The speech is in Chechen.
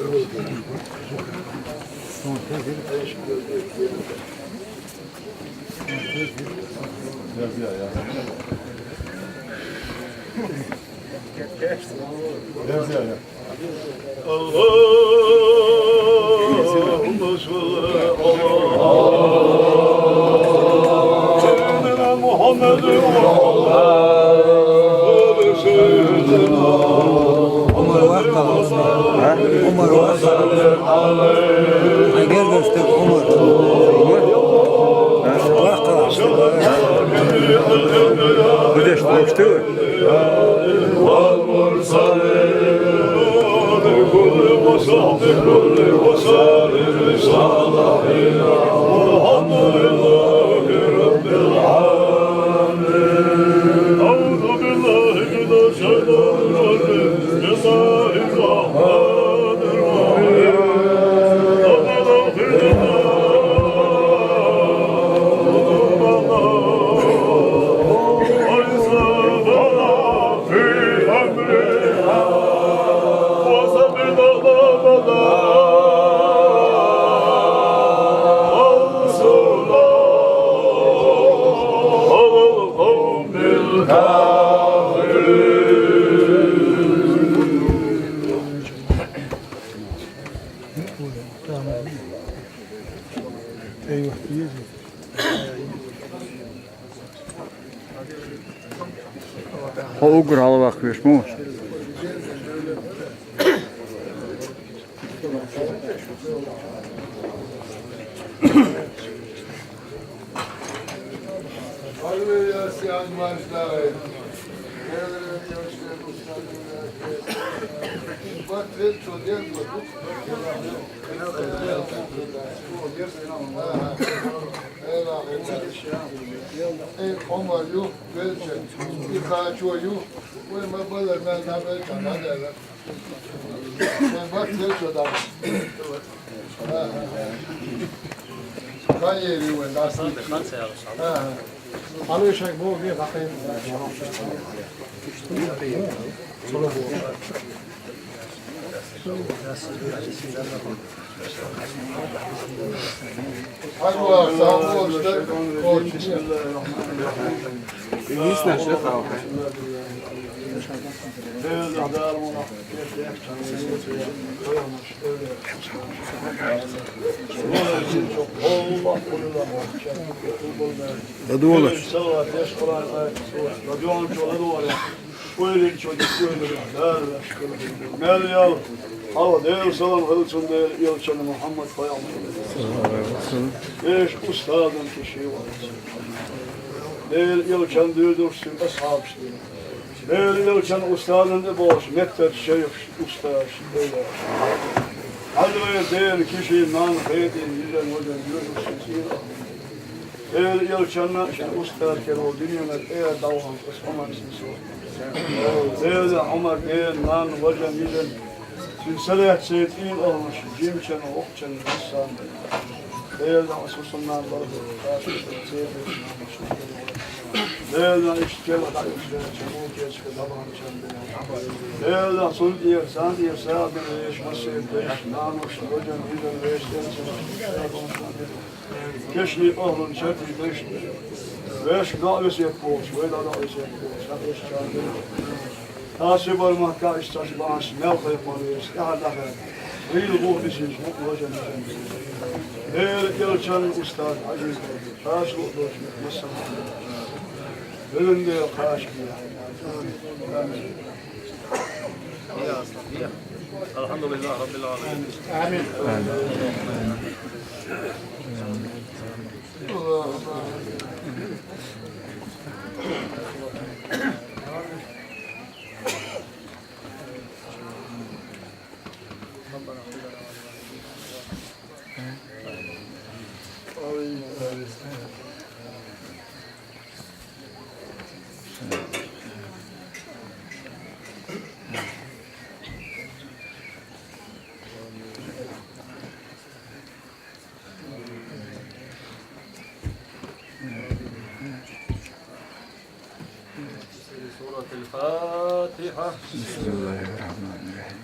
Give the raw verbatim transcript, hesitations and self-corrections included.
اللهم صل على سيدنا محمد وعلى آل سيدنا محمد. Умар вакъа. Гер герстек Умар. Вакъа. Будеш лошту? والمرسلين، كل وصحب كل وسلم صالحين. والحمد لله رب العالمين. أعوذ بالله من الشيطان الرجيم. بسم الله الرحمن الرحيم. Хьо уггар хьалаваккха веш ма ву. Эй, Ӏумар ю, велча, и кхачо ю, вай ма бала, ма на велча, ма дала. Вай ма велча, да. Ха ери вай, да. Ха. Алешай бо, ве, ха. Ладувгӏалаш. Мел ял, хьалха Делан салам хилда цунна, Делан элчанна Мухьаммад пайхамарна. Вешан устазан кхин ший вац. Делан элчанна дуьйцурш цуьнан асхьабаш дина. Делан элчанна устазан тӀе бохуш меттарчу шайхаш, устазаш, Делан. Хьажа вай Делан кхин ший нанна, хетийн, йижарна, важарна дуьйцурш цуьнан цӀийна. Делан элчанна шен устаз кхера волу дуьненара тӀера дӀавахана аса Ӏумар синсо. Делан Ӏумар, Делан нанна, важарна, йижарна, цуьнан са лаьцна шайн цӀийна охьанаш, жимачарна, воккхачарна, массарна. Делан аса хӀусамнана бархӀ, церан Делан иштта керла дӀа уьш дерча, муха кечка дӀабаханчарна. Делан цунна тӀера, царна тӀера сагӀа бина вешан массеран дайшна, наношна, важарна, йижарна, вешан тӀера. Кешнийн охьалун чартий дайшна, вешан доӀа весет бохуш, вай дӀа доӀа весет бохуш, хьан эшчарна. Тхьа Сибар махкахь иштта цхьа бахьанаш мел кхайкхор веза, тӀаьхьа дахар. Гӏийла гӀур дисинчу мукъа важарна. Делан элчанна устаз Ӏазиз вай, кхача луъу долчу массанхьа. Вилан Дела кхача бе. Амин. الحمد لله رب العالمين. آمين. سورة الفاتحة. بسم الله الرحمن الرحيم.